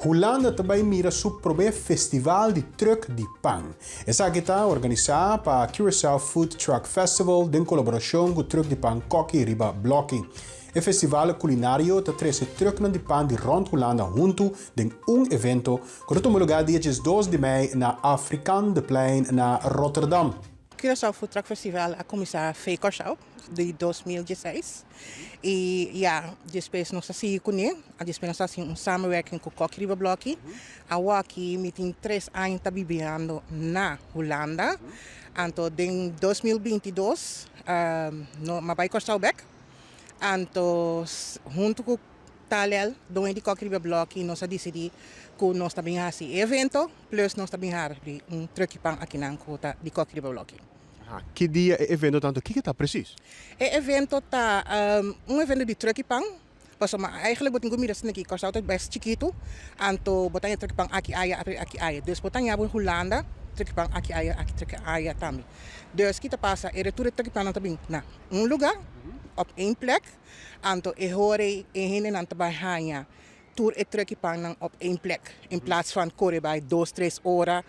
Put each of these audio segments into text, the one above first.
Hulanda ta bai mira su promé festival di trùk di pan. Esaki ta organisá pa Curaçao Food Truck Festival den kolaborashon ku trùk di pan Kòki Riba Blòki. E festival kulinario ta trese trùknan di pan di rònt Hulanda huntu den un evento ku ta tuma lugá dia 12 di mei na Afrikaanderplein na Rotterdam. Curaçao Food Truck Festival a kuminsá Fe Kòrsou di 2016 i ya despues nos a sigui kuné, despues nos a hasi un samenwerking ku Kòki Riba Blòki. Awòki mi tin tres aña ta bibiando na Hulanda, anto den 2022 no mi a bai Kòrsou bèk, anto huntu ku Talel, doño di Kòki Riba Blòki, nos a disidí ku nos ta bin hasi e evento. Plus nos ta bin habri un truck'i pan akinan ku ta di Kòki Riba Blòki. Aha, ki dia e evento ta anto? Kiko ta presis? E evento ta un evento di truck'i pan, pasobra eigenlijk bo tin ku mira esaki aki, Kòrsou ta bes chikitu, anto bo ta haña truck'i pan aki aya, aki aya. Dus bo ta haña bo Hulanda truck'i pan aki aya, aki truck'i aya tambe. Dus ki ta pasa, e retur e truck'i pannan ta bin na un lugá, op één plek, anto e hora ei e hendenan ta bai haña Tur e truck pannan op één plek, in plaats van kore bai dos, tres ora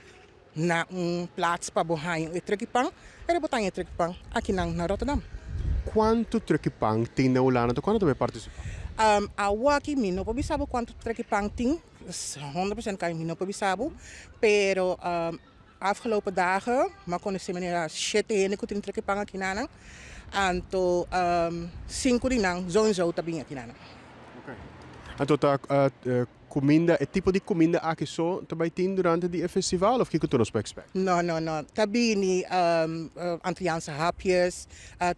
na un plaats pa bo haña e truck pan, pero bo ta haña e truck pan akinan na Rotterdam. Kuantu truck pan tin na Hulanda? Kuantu ta bai partisipá? Awaki mi no por bisa bo kuantu truck pan tin, 100% kan mi no por bisa bo, pero afgelopen dagen mi a konosé manera shete hende ku tin truck pan akinanan, anto sinku di nan sowieso ta bin akinanan. Anto ta kuminda, e tipo di kuminda aki so ta bai tin durante di e festival of kiko tur nos por expect? No, no, no. Ta bini Antilliaanse hapjes,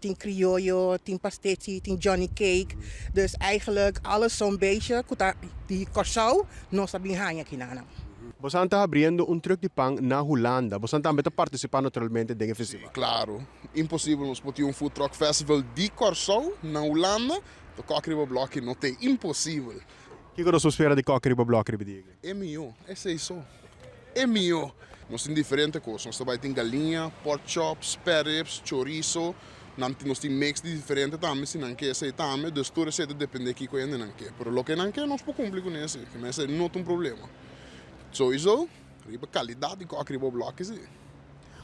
tin crioyo, tin pastechi, tin johnny cake. Dus eigenlijk alles zo'n beetje ku ta di Kòrsou nos ta bin haña akinan. Bosan ta habriendo un truck di pan na Hulanda. Bosan tambe ta partisipá naturalmente den e festival. Klaro. Imposibel nos por tin un food truck festival di Kòrsou na Hulanda Ta kòk riba blòki no ta imposibel. Kiko nos por spera di kòk riba blòki riba dia aki? E mihó, esei so. E mihó. Nos tin diferente kos. Nos ta bai tin galiña, pork chop, spare ribs, chorizo. Nan tin, nos tin mix di diferente tambe si nan ke esei tambe. Dus tur esei ta depende kiko hende nan ke. Pero loke nan ke nos por kumpli kuné esei. Kimen esei no ta un problema. Souiso riba kalidat di kòk riba blòki si.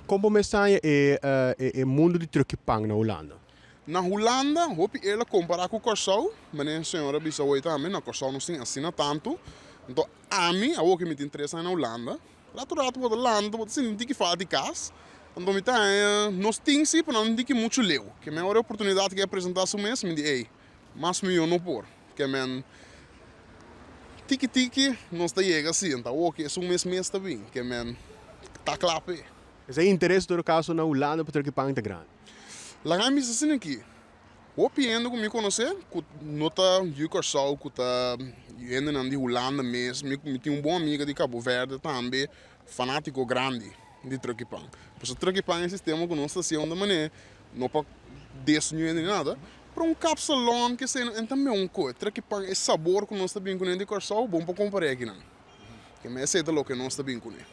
Kon bo mes ta haña e e mundu di truki pan na Hulanda? Na Hulanda hopi el a kompará ku Kòrsou, manera señor a bisa hoy tambe, na Kòrsou nos tin asina tantu. Anto ami, awor ku mi tin tres aña na Hulanda, ratu ratu bo ta lanta, bo ta sinti un tiki falta di kas, anto mi ta haña nos tin si, pero nan no tin ki muchu leu. Ke men ora e oportunidat ke a presentá su mes, mi di ey, mas mihó no por. Ke men tiki tiki nos ta yega si, anto awor ku esun mes mes ta bin, ke men ta kla p'e. Esei interes en todo kaso na Hulanda pa treki pan ta grandi. Laga mi bisa asina aki, hopi hende ku mi konosé ku no ta yu Kòrsou, ku ta hendenan di Hulanda mes, mi mi tin un bon amiga di Cabo Verde tambe, fanátiko grandi di Truck i Pan. Pasobra Truck i Pan e sistema ku nos ta hasi unda manera, no pa desniu ni nada, pero un kapsalon ke esei no, e ta un kos. Truck i Pan e sabor ku nos ta bin kuné di Kòrsou, bon pa kompar'é akinan. Esei ta loke nos ta bin kuné.